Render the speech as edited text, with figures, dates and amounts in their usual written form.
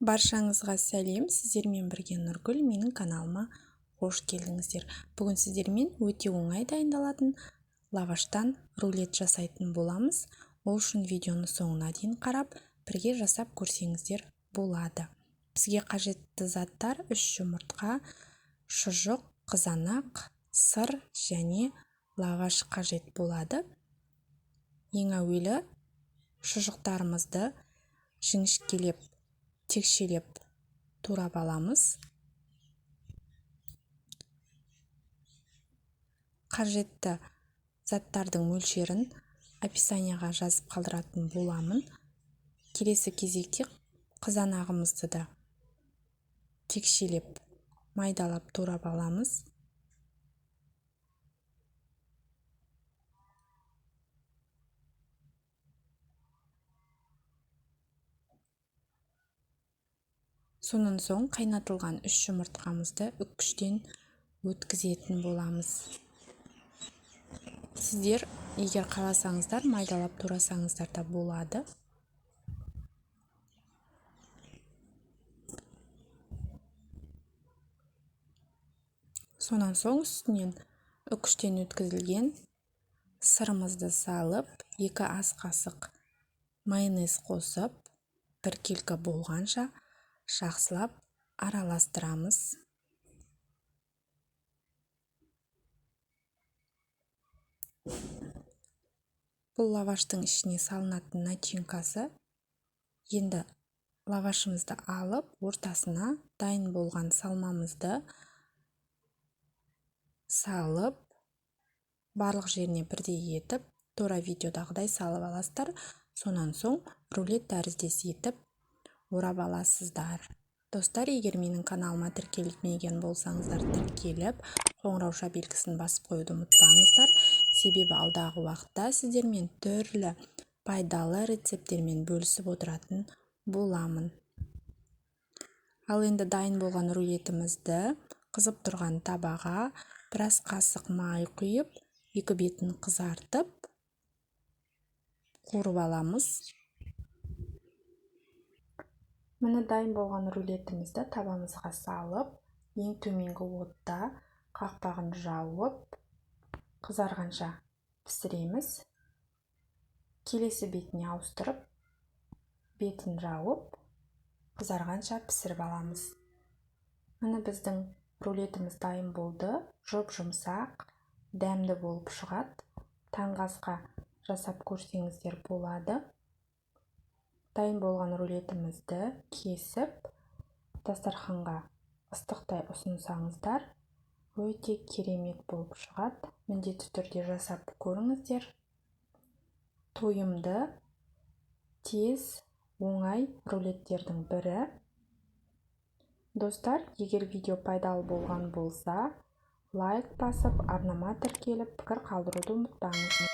Баршаңызға сәлем, сіздермен бірге Нұргүл, менің каналыма қош келдіңіздер. Бүгін сіздермен өте оңай дайындалатын лаваштан рулет жасайтын боламыз. Ол үшін видеоны соңына дейін қарап, бірге жасап көрсеңіздер болады. Бізге қажетті заттар: 3 жұмыртқа, шұжық, қызанақ, сыр және лаваш қажет болады. Ең әуелі шұжықтарымызды жіңішкелеп, текшелеп турап аламыз. Қажетті заттардың мөлшерін описанияға жазып қалдыратын боламын. Келесі кезекте қызанағымызды да текшелеп, майдалап турап аламыз. Сонан соң қайнатылған 3 жұмыртқамызды үккіштен өткізетін боламыз. Сіздер егер қаласаңыздар, майдалап турасаңыздар да болады. Сонан соң үстінен үккіштен өткізілген сырымызды салып, 2 ас қасық майонез қосып, біркелкі болғанша жақсылап араластырамыз. Бұл лаваштың ішіне салынатын начинкасы. Енді лавашымызды алып, ортасына дайын болған салмамызды салып, барлық жеріне бірдей етіп, тура видеодағыдай салып аласыздар. Сонан соң рулет тәріздес етіп орап аласыздар. Достар, егер менің каналыма тіркелмеген болсаңыздар, тіркеліп, қоңыраушa белгісін басып қоюды ұмытпаңыздар. Себебі алдағы уақытта сіздермен түрлі пайдалы рецепттермен бөлісіп отыратын боламын. Ал енді дайын болған рулетімізді қызып тұрған табаға біраз қасық май құйып, екі бетін қызартып, қуырып аламыз. Міне дайын болған рулетімізді табамызға салып, ең төменгі отта қақпағын жауып, қызарғанша пісіреміз. Келесі бетіне ауыстырып, бетін жауып, қызарғанша пісіріп аламыз. Міне біздің рулетіміз дайын болды. Жұп-жұмсақ, дәмді болып шығады. Таңғы асқа жасап көрсеңіздер болады. Дайын болған рулетімізді кесіп, дастарханға ыстықтай ұсынсаңыздар, өте керемет болып шығады. Міндетті түрде жасап көріңіздер. Тойымды, тез, оңай рулеттердің бірі. Достар, егер видео пайдалы болған болса, лайк басып, арнама тіркеліп, пікір қалдыруды ұмытпаңыз.